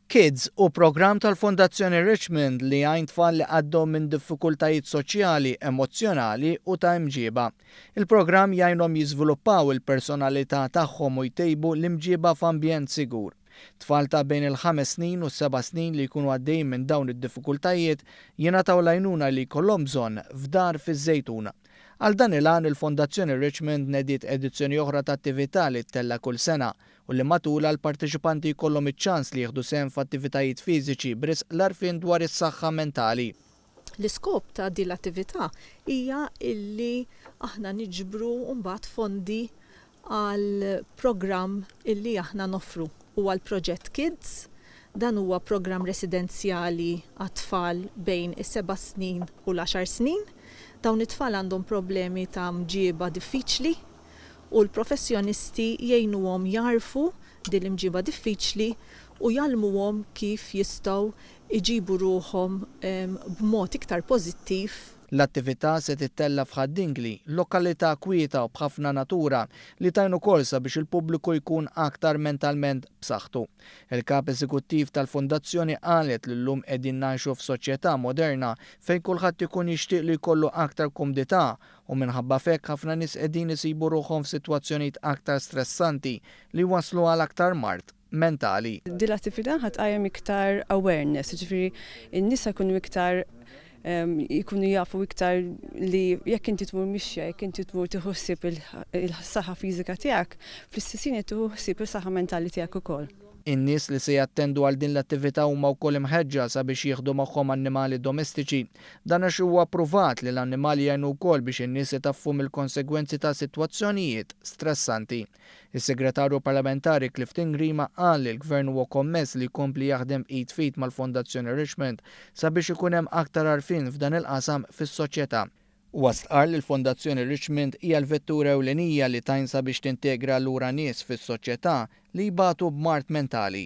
Kids hu programm tal-Fondazzjoni Richmond li jgħin tfal li għaddew minn diffikultajiet soċjali, emozzjonali u ta' imġiba. Il-programm jgħinhom jiżviluppaw il-personalità tagħhom u jtejbu l-imġiba f'ambjent sigur. Tfal ta' bejn il-ħames snin u s-seba' snin li jkunu għaddejjin minn dawn id-diffikultajiet jingħataw l-għajnuna li jkollhom bżonn f'dar fiż-Żejtun. Għal dan il-għan il-Fondazzjoni Richmond nediet edizzjoni oħra ta' attività li ttella' kull sena u li matulha l-parteċipanti jkollhom iċ-ċans li jieħdu sehem f'attivitajiet fiżiċi b'risq l-għarfien dwar is-saħħa mentali. L-iskop ta' din l-attività hija illi aħna niġbru mbagħad fondi għal programm illi aħna noffru. Huwa l-Proġett Kids. Dan huwa programm residenzjali għat-tfal bejn is-seba' snin u l-għaxar snin. Dawn it-tfal għandhom problemi ta' mġieba diffiċli u l-professjonisti jgħinuhom jagħrfu din l-imġieba diffiċli u jgħallmuhom kif jistgħu jġibu ruħhom b'mod iktar pożittiv. L-attività se tittella' f'Ħad-Dingli, lokalità kwieta u b'ħafna natura li tgħin ukoll sabiex il-pubbliku jkun aktar mentalment b'saħħtu. Il-Kap Eżekuttiv tal-Fondazzjoni qalet li llum qegħdin ngħixu f'soċjetà moderna fejn kulħadd ikun jixtieq li jkollu aktar kumdità u minħabba f'hekk ħafna nies qegħdin isibu ruħhom f'sitwazzjonijiet aktar stressanti li jwasslu għal aktar mard mentali. Din l-attività ħa tqajjem iktar awareness, jiġifieri n-nies ħa jkunu iktar jkunu jafu iktar li jekk inti tmur mixja, jekk inti tmur tieħu ħsieb il-saħħa fiżika tiegħek, fl-istess ħin qed tieħu ħsieb is-saħħa mentali tiegħek ukoll. In-nies li se jattendu għal din l-attività huma wkoll imħeġġa sabiex jieħdu magħhom annimali domestiċi. Dan għax huwa ppruvat li l-annimali jgħinu wkoll biex in-nies itaffu mill-konsegwenzi ta' sitwazzjonijiet stressanti. Is-Segretarju Parlamentari Clifton Grima qal li l-Gvern huwa kommess li jkompli jaħdem id f'id mal-Fondazzjoni Richmond sabiex ikun hemm aktar għarfien f'dan il-qasam fis-soċjetà. Huwa stqarr li l-Fondazzjoni Richmond hija l-vettura ewlenija li tgħin sabiex tintegra lura nies fis-soċjetà li jbatu b'mard mentali.